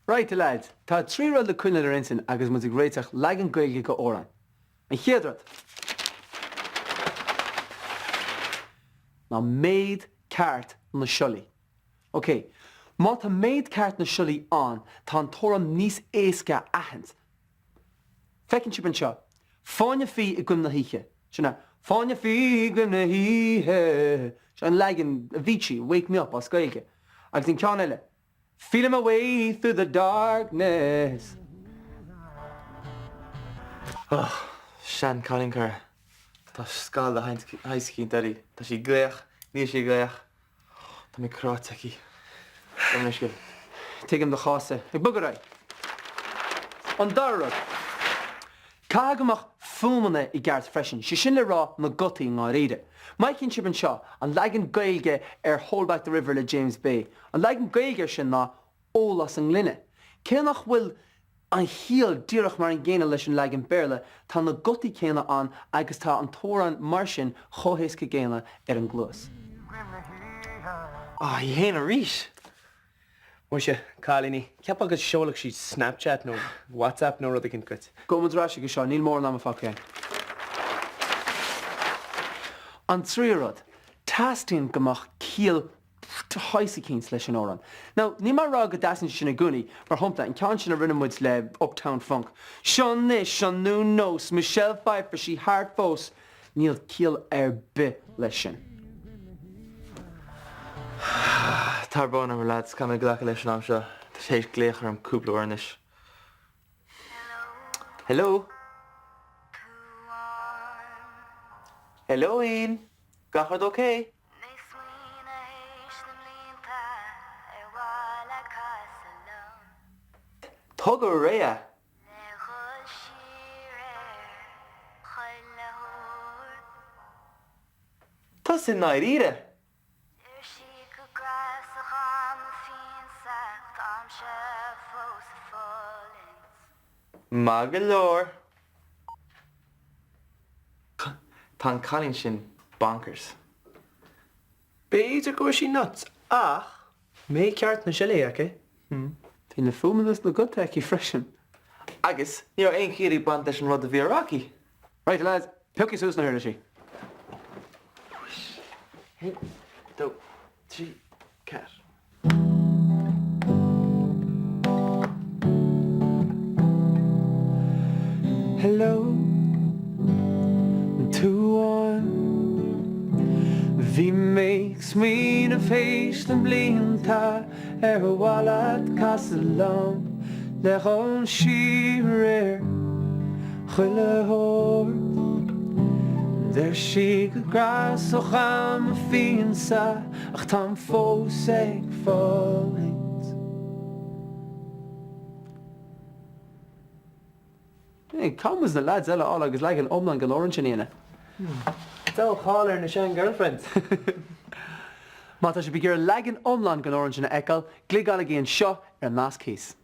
Right, a lads, tá 3 rud le coinneáil ar intinn agus muid ag réiteach leagan Gaeilge de amhrán. An chéad rud ná méid ceart na siollaí. Ok, má tá méid ceart na siollaí ann, tá an t-amhrán níos éasca a aithint. Feiceann sibh anseo, Fáinne fí i gcoim na hoíche. Sin é, Fáinne fí i gcoim na hoíche. Seo an leagan Avicii, Wake Me Up as Gaeilge. Agus an ceann eile, Feeling my way through the darkness. Ugh, seanchailín cara. Tá scall de shaghas eicínt uirthi. Tá sí ag glaoch, níl sí ag glaoch. Tá mé cráite aici. Gabh mo leithscéal. Tuigim do chás-sa. Ag bogadh ar aghaidh. An dara rud. Caithfidh go mbeadh fuaimeanna i gceart freisin, sé sin le rá na gutaí i ndáiríre. Má fheiceann sibh anseo an leagan Gaeilge ar Hold Back the River le James Bay, an leagan Gaeilge air sin ná Ól as an nGloine. Cé nach bhfuil an chiall díreach mar an gcéanna leis an leagan Béarla, tá na gutaí céanna ann agus tá an t-amhrán mar sin chomh héasca gcéanna ar an gcluas. Ah, í fhéin arís! Muise, cailíní, cheapfá go seolfadh siad Snapchat nó WhatsApp nó rud éicint dhuit. Gabhfaidh muid ar ais chuige seo, níl mórán ama fágtha againn. An tríú rud, teastaíonn go mbeadh ciall de shaghas eicínt leis an amhrán. Now, níl mé ag rá go dteastaíonn sé sin i gcónaí, mar shampla, an ceann sin a rinne muid le Uptown Funk, Seo anois an nua-nós, Michelle Pfeiffer, sí thart fós, Níl ciall ar bith leis sin. Tá brón orm a lads, caithfidh mé glacadh leis an am seo. Tá sé théis glaoch orm cúpla uair anois. Hello? Hello Ian! Gach rud ok? Togadh Réa! Le dhul siar ar chuile shórt. Tusa i ndáiríre? Deir sí go greasach am mo phiansa ach táimse fós ag fulaingt. Maith go leor. Tá an cailín sin bonkers. B'fhéidir go bhfuil sí nuts ach méid ceart na siollaí aici. Bhí na fuaimeanna is na gutaí aici freisin. Agus ní raibh aon chiall ag baint leis an rud a bhí á rá aici. Right, lads, piocfaidh suas na huirlisí. Haon, dó, trí, ceathair. Hello, tú ann Bhí mé ag smaoineamh théis na mblianta Ar mhaith leat casadh liom Le dhul siar ar chuile shórt Deir sí go greasach am mo phiansa Ach táim fós ag fulaingt. Hey, caithfidh muid na lads eile a fháil agus leagan iomlán den amhrán sin a dhéanamh. Dea-cháil ar na sean-girlfriends. Má tá sibh ag iarraidh leagan iomlán den amhrán sin a fheiceáil, gliogálaigí anseo ar an nasc thíos.